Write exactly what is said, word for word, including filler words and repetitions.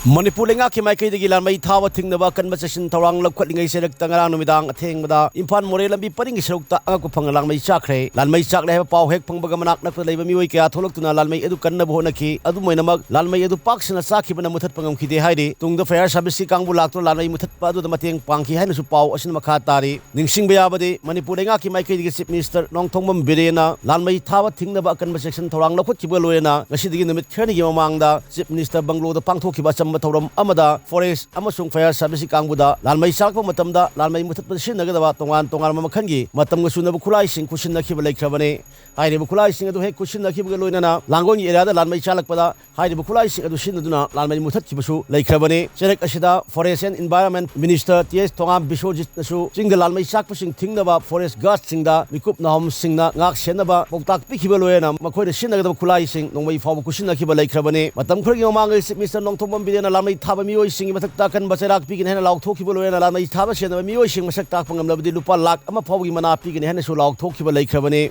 ꯃꯅꯤꯄꯨꯔ ꯂꯩꯉꯥꯛꯀꯤ ꯃꯥꯏꯀꯩꯗꯒꯤ ꯂꯥꯟꯃꯩ ꯊꯥꯕ ꯊꯤꯡꯅꯕ ꯑꯀꯟꯕ ꯆꯦꯛꯁꯤꯟ ꯊꯧꯔꯥꯡ ꯂꯧꯈꯠꯂꯤꯉꯩ ꯆꯩꯔꯛꯇ ꯉꯔꯥꯡ ꯅꯨꯃꯤꯗꯥꯡ ꯑꯊꯦꯡꯕꯗ ꯏꯝꯐꯥꯜ ꯃꯣꯔꯦ ꯂꯝꯕꯤ ꯄꯔꯤꯡꯒꯤ ꯁꯔꯨꯛꯇ ꯑꯉꯛꯄ ꯐꯪꯅ ꯂꯥꯟꯃꯩ ꯆꯥꯛꯈ꯭ꯔꯦ꯫ ꯂꯥꯟꯃꯩ ꯆꯥꯛꯂꯦ ꯍꯥꯏꯕ ꯄꯥꯎ ꯍꯦꯛ ꯐꯪꯕꯒ ꯃꯅꯥꯛ ꯅꯛꯄꯗ ꯂꯩꯕ ꯃꯤꯑꯣꯏ ꯀꯌꯥ ꯊꯣꯛꯂꯛꯇꯨꯅ ꯂꯥꯟꯃꯩ ꯑꯗꯨ ꯀꯟꯅꯕ ꯍꯣꯠꯅꯈꯤ꯫ ꯑꯗꯨꯝ ꯑꯣꯏꯅꯃꯛ, ꯂꯥꯟꯃꯩ ꯑꯗꯨ ꯄꯥꯛ ꯁꯟꯅ ꯆꯥꯛꯈꯤꯕꯅ ꯃꯨꯊꯠꯄ ꯉꯝꯈꯤꯗꯦ ꯍꯥꯏꯔꯤ꯫ ꯇꯨꯡꯗ fire service ꯀꯤ ꯀꯥꯡꯕꯨ ꯂꯥꯛꯇꯨꯅ ꯂꯥꯟꯃꯩ ꯃꯨꯊꯠꯄ ꯑꯗꯨꯗ ꯃꯇꯦꯡ ꯄꯥꯡꯈꯤ ꯍꯥꯏꯅꯁꯨ ꯄꯥꯎ ꯑꯁꯤꯅ ꯃꯈꯥ ꯇꯥꯔꯤ꯫ ꯅꯤꯡꯁꯤꯡꯕ ꯌꯥꯕꯗꯤ, ꯃꯅꯤꯄꯨꯔ ꯂꯩꯉꯥꯛꯀꯤ ꯃꯥꯏꯀꯩꯗꯒꯤ Chief Minister ꯅꯣꯡꯊꯣꯝꯕꯝ ꯕꯤꯔꯦꯟꯅ ꯂꯥꯟꯃꯩ ꯊꯥꯕ ꯊꯤꯡꯅꯕ ꯑꯀꯟꯕ ꯆꯦꯛꯁꯤꯟ ꯊꯧꯔꯥꯡ ꯂꯧꯈꯠꯈꯤꯕꯒ ꯂꯣꯏꯅꯅ ꯉꯁꯤꯗꯒꯤ ꯅꯨꯃꯤꯠ ꯈꯔꯅꯤꯒꯤ ꯃꯃꯥꯡꯗ Chief Minister ꯕꯪꯒ꯭ꯂꯣꯗ ꯄꯥꯡꯊꯣꯛꯈꯤꯕ ꯑꯆꯝꯕ ꯊꯧꯔꯝ ꯑꯃꯗ forest ꯑꯃꯁꯨꯡ fire service ꯀꯤ ꯀꯥꯡꯕꯨꯗ ꯂꯥꯟꯃꯩ ꯆꯥꯛꯄ ꯃꯇꯝꯗ ꯂꯥꯟꯃꯩ ꯃꯨꯊꯠꯄꯗ ꯁꯤꯖꯤꯟꯅꯒꯗꯕ ꯇꯣꯉꯥꯟ ꯇꯣꯉꯥꯟꯕ ꯃꯈꯜꯒꯤ ꯃꯇꯝꯒ ꯆꯨꯅꯕ ꯈꯨꯠꯂꯥꯏꯁꯤꯡ ꯈꯨꯠꯁꯤꯟꯅꯈꯤꯕ ꯂꯩꯈ꯭ꯔꯕꯅꯤ꯫ ꯍꯥꯏꯔꯤꯕ ꯈꯨꯠꯂꯥꯏꯁꯤꯡ ꯑꯗꯨ ꯍꯦꯛ ꯈꯨꯠꯁꯤꯟꯅꯈꯤꯕꯒ ꯂꯣꯏꯅꯅ ꯂꯥꯡꯒꯣꯜꯒꯤ area ꯗ ꯂꯥꯟꯃꯩ ꯆꯥꯂꯛꯄꯗ ꯍꯥꯏꯔꯤꯕ ꯈꯨꯠꯂꯥꯏꯁꯤꯡ ꯑꯗꯨ ꯁꯤꯖꯤꯟꯅꯗꯨꯅ ꯂꯥꯟꯃꯩ ꯃꯨꯊꯠꯈꯤꯕꯁꯨ ꯂꯩꯈ꯭ꯔꯕꯅꯤ꯫ ꯆꯩꯔꯛ ꯑꯁꯤꯗ Forest and Environment Minister T S Thongam ꯕꯤꯁ꯭ꯋꯖꯤꯠꯅꯁꯨ ꯆꯤꯡꯗ ꯂꯥꯟꯃꯩ ꯆꯥꯛꯄꯁꯤꯡ ꯊꯤꯡꯅꯕ forest guard ꯁꯤꯡꯗ ꯃꯤꯀꯨꯞ ꯅꯥꯍꯣꯝꯁꯤꯡꯅ ꯉꯥꯛ ꯁꯦꯟꯅꯕ ꯄꯥꯎꯇꯥꯛ ꯄꯤꯈꯤꯕ ꯂꯣꯏꯅꯅ ꯃꯈꯣꯏꯅ ꯁꯤꯖꯤꯟꯅꯒꯗꯕ ꯈꯨꯠꯂꯥꯏꯁꯤꯡ ꯅꯣꯡꯃꯩ ꯐꯥꯎꯕ ꯈꯨꯠꯁꯤꯟꯅꯈꯤꯕ ꯂꯩꯈ꯭ꯔꯕꯅꯤ꯫ ꯃꯇꯝ ꯈꯔꯒꯤ ꯃꯃꯥꯡꯗ Chief Minister ꯅꯣꯡꯊꯣꯝꯕꯝ ꯕꯤꯔꯦꯟꯅ ꯂꯥꯟꯃꯩ ꯊꯥꯕ ꯃꯤꯑꯣꯏꯁꯤꯡꯒꯤ ꯃꯊꯛꯇ ꯑꯀꯟꯕ ꯆꯩꯔꯥꯛ ꯄꯤꯒꯅꯤ ꯍꯥꯏꯅ ꯂꯥꯎꯊꯣꯛꯈꯤꯕ ꯂꯣꯏꯅꯅ ꯂꯥꯟꯃꯩ ꯊꯥꯕ ꯁꯦꯟꯅꯕ ꯃꯤꯑꯣꯏꯁꯤꯡ ꯃꯁꯛ ꯇꯥꯛꯄ ꯉꯝꯂꯕꯗꯤ ꯂꯨꯄꯥ ꯂꯥꯈ ꯑꯃ ꯐꯥꯎꯕꯒꯤ ꯃꯅꯥ ꯄꯤꯒꯅꯤ ꯍꯥꯏꯅꯁꯨ ꯂꯥꯎꯊꯣꯛꯈꯤꯕ ꯂꯩꯈ꯭ꯔꯕꯅꯤ꯫